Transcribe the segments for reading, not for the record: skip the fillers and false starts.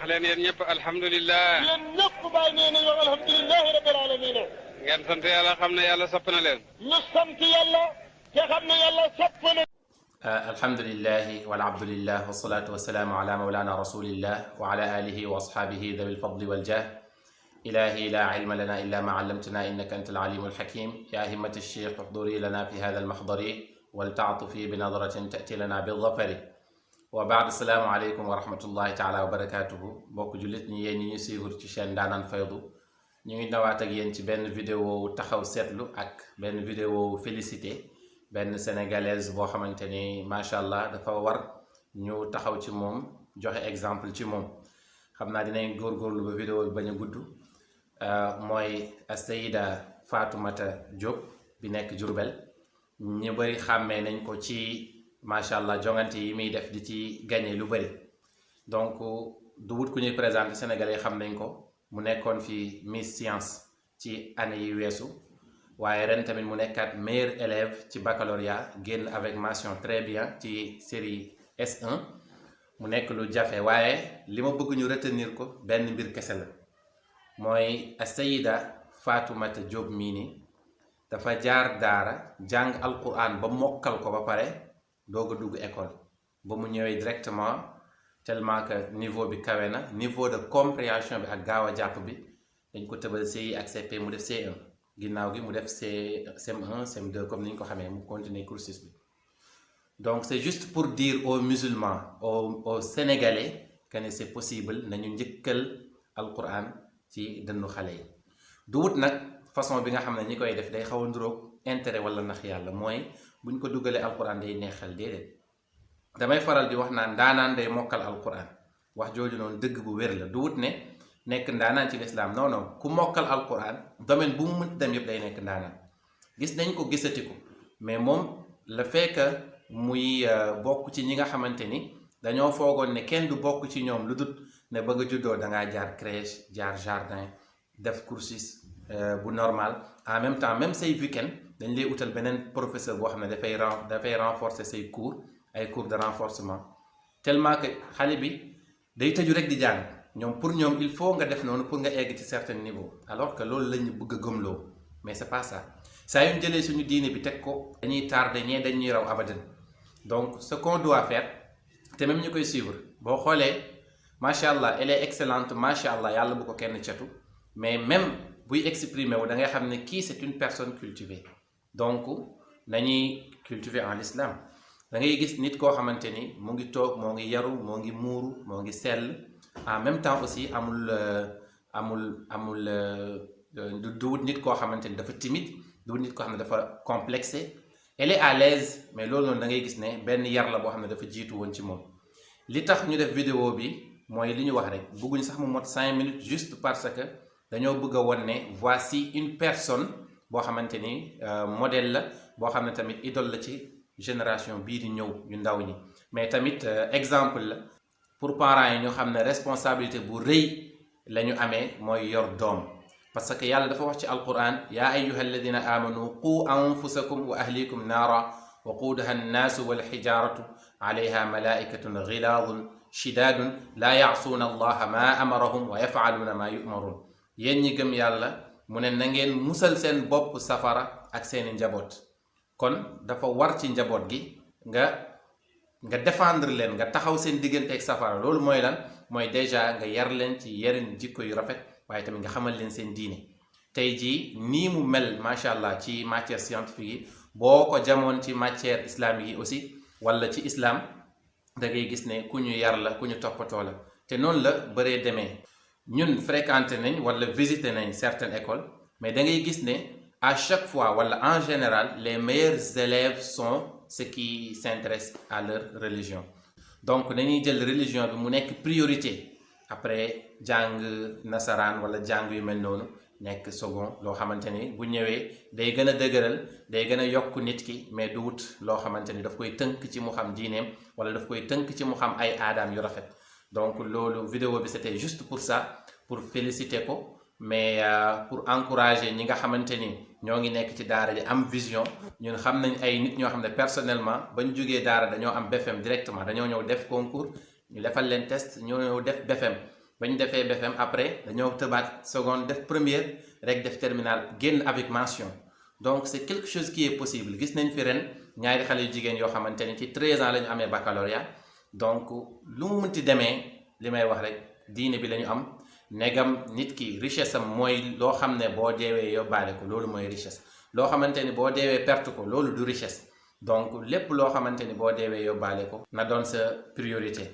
leen yéen ñëpp alhamdulilah. yéen ñëpp bàyyi nee nañu wax alhamdulilahi rabbil alamin. ngeen sant yàlla xam ne yàlla sopp na leen. ñu sant yàlla te xam ne yàlla sopp na. alhamdulilah walabdulillah wasalaatu wasalaamu ala mawlana rasulillah wa ala alihi wa asxaabihi dawi lfadli waljah. ilahi la ilma lana illa ma allamtana innaka anta alalimu alxakim. ya himmata alcheikh uxduri lana fi hada almaxdari waltaatufi bi nadratin tati lana bildafari. wa baad asalaamu aleykum wa rahmatullahi taala wa barakatuhu. mbokk jullit ñi yéen ñi ñu suivre ci chaîne Ndaanaan Faydu ñu ngi nawaat ak yéen ci benn vidéo taxaw seetlu ak benn vidéo félicité benn sénégalaise boo xamante ni macha allah dafa war ñu taxaw ci moom joxe exemple ci moom. xam naa dinañ góorgóorlu ba vidéo bi bañ a gudd. mooy Sayida Fatoumata Diop bi nekk Diourbel ñu bëri xàmmee nañ ko ci macha allah jongante yi muy def di ci gagné lu bëri. donc du wut ku ñuy présenté sénégalais xam nañ ko mu nekkoon fi Miss Science ci année yi weesu. waaye ren tamit mu nekkaat meilleur élève ci baccalauréat génn avec mention très bien ci série S1 mu nekk lu jafe waaye li ma bëgg ñu retenir ko benn mbir kese la mooy Sayida Fatoumata Diop mii ni dafa jaar daara jàng alquran ba mokkal ko ba pare doog a dugg école ba mu ñëwee directement tellement que niveau bi kawe na niveau de compréhension bi ak gaaw a jàpp bi dañ ko tëbal CI ak CP mu def C1 ginnaaw gi mu def CM1 CM2 comme ni ñu ko xamee mu continuer cursus bi. donc c'est juste pour dire aux musulmans aux sénégalais que ne c'est possible nañu njëkkal alquran ci dëndu xale yi. du wut nag façon bi nga xam ne ñi koy def day xaw a nduróog intérêt wala nax yàlla mooy buñ ko dugalee alquran day neexal déedéet. damay faral di wax naan ndaanaan day mokkal alquran wax jooju noonu dëgg bu wér la. du wut ne nekk ndaanaan ci lislaam non non ku mokkal alquran domaine bu mu mënti dem yëpp day nekk ndaanaan. gis nañ ko gisati ko mais moom le fait que muy bokk ci ñi nga xamante ni dañoo foogoon ne kenn du bokk ci ñoom lu dut ne bëgg a juddoo dangaa jaar crèche jaar jardin def cursus bu normal en même temps même say week-end dañ lay utal beneen professeur boo xam ne dafay renforcer say cours ay cours de renforcement tellement que xale bi day tëju rek di jàng. ñoom pour ñoom il faut nga def noonu pour nga egg ci certain niveau alors que loolu la ñu bëgg a gëmloo mais c'est pas ça. saa yu ñu jëlee suñu diine bi teg ko dañuy tardé ñee dañuy raw abadan. donc ce qu'on doit faire te même ñu koy suivre boo xoolee macha allah elle est excellente macha allah yàlla bu ko kenn catu mais même buy exprimer wu da ngay xam ne kii c'est une personne cultivée. donc nañuy cultiver en l'islam da ngay gis nit koo xamante ni mu ngi toog moo ngi yaru moo ngi muuru moo ngi sell. en même temps aussi amul du wut nit koo xamante ni dafa timide du wut nit koo xam ne dafa complexé. elle est à l'aise mais loolu noonu da ngay gis ne benn yar la boo xam ne dafa jiitu woon ci moom. li tax ñu def vidéo bi mooy li ñu wax rek bëgguñ sax mu mot 5 minutes juste parce que dañoo bëgg a won ne voici une personne boo xamante ni modèle la boo xam ne tamit idole la ci génération bii di ñëw ñu ndaw ñi mais tamit exemple la. pour parents yi ñu xam ne responsabilité bu rëy la ñu amee mooy yor doom parce que yàlla dafa wax ci alquran yaa ayyuha alladina amanu qu anfusakum wa ahlikum naara waquuduha annaasu walxijaaratu alayha malaikatun gilaadun shidaadun laa yaasuuna allaha ma amarahum wa yafaaluuna ma yumaruun. yéen ñi gëm yàlla mu ne na ngeen musal seen bopp safara ak seeni njaboot. kon dafa war ci njaboot gi nga défendre leen nga taxaw seen diggante ak safara. loolu mooy lan mooy déjà nga yar leen ci yarin jikko yu rafet waaye tamit nga xamal leen seen diine. tey jii nii mu mel macha allah ci matière scientifique yi boo ko jamoon ci matière islamique yi aussi wala ci islam da ngay gis ne ku ñu yar la ku ñu toppatoo la. te noonu la bëree demee ñun fréquenté nañ wala visité nañ certaines écoles mais da ngay gis ne à chaque fois wala en général les meilleurs élèves sont ceux qui s'intéressent à leur religion. donc nañuy jël religion bi mu nekk priorité après jàng nasaraan wala jàng yu mel noonu nekk second loo xamante ni bu ñëwee day gën a dëgëral day gën a yokk nit ki mais du wut loo xamante ni daf koy tënk ci mu xam diineem wala daf koy tënk ci mu xam ay aadaam yu rafet. donc loolu vidéo bi c'était juste pour ça pour féliciter ko mais pour encourager ñi nga xamante ni ñoo ngi nekk ci daara ji am vision. ñun xam nañ ay nit ñoo xam ne personnellement ba ñu jógee daara dañoo am BFM directement dañoo ñëw def concours ñu defal leen test ñoo ñëw def BFM bañ defee BFM après dañoo tëbaat seconde def première rek def terminale génn avec mention. Donc c'est quelque chose qui est possible. Gis nañ fi ren ñaari xale yu jigéen yoo xamante ni ci 13 ans la ñu amee baccalauréat. Donc lu mu mënti demee li may wax rek diine bi la ñu am negam nit ki richesse am mooy loo xam ne boo deewee yóbbaale ko loolu mooy richesse. loo xamante ni boo deewee perte ko loolu du richesse. Donc lépp loo xamante ni boo deewee yóbbaale ko na doon sa priorité.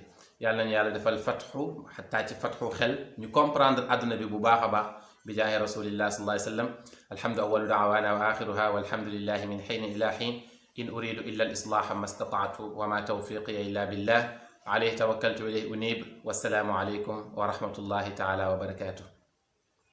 yàlla nañu yàlla defal fatxu xataa ci fatxu xel ñu comprendre adduna bi bu baax a baax bi jaahi rasulillah sallallahu alayhi wa sallam. alhamdu awalu daawaana wa axiruha walhamdulillahi min xiin ila xiin in uridu illa al islaha ma stataatu wa ma tawfiqiya illa billah alayhi tawakkaltu ilayhi unib wassalaamu alaykum wa rahmatullahi taala wa barakatuh.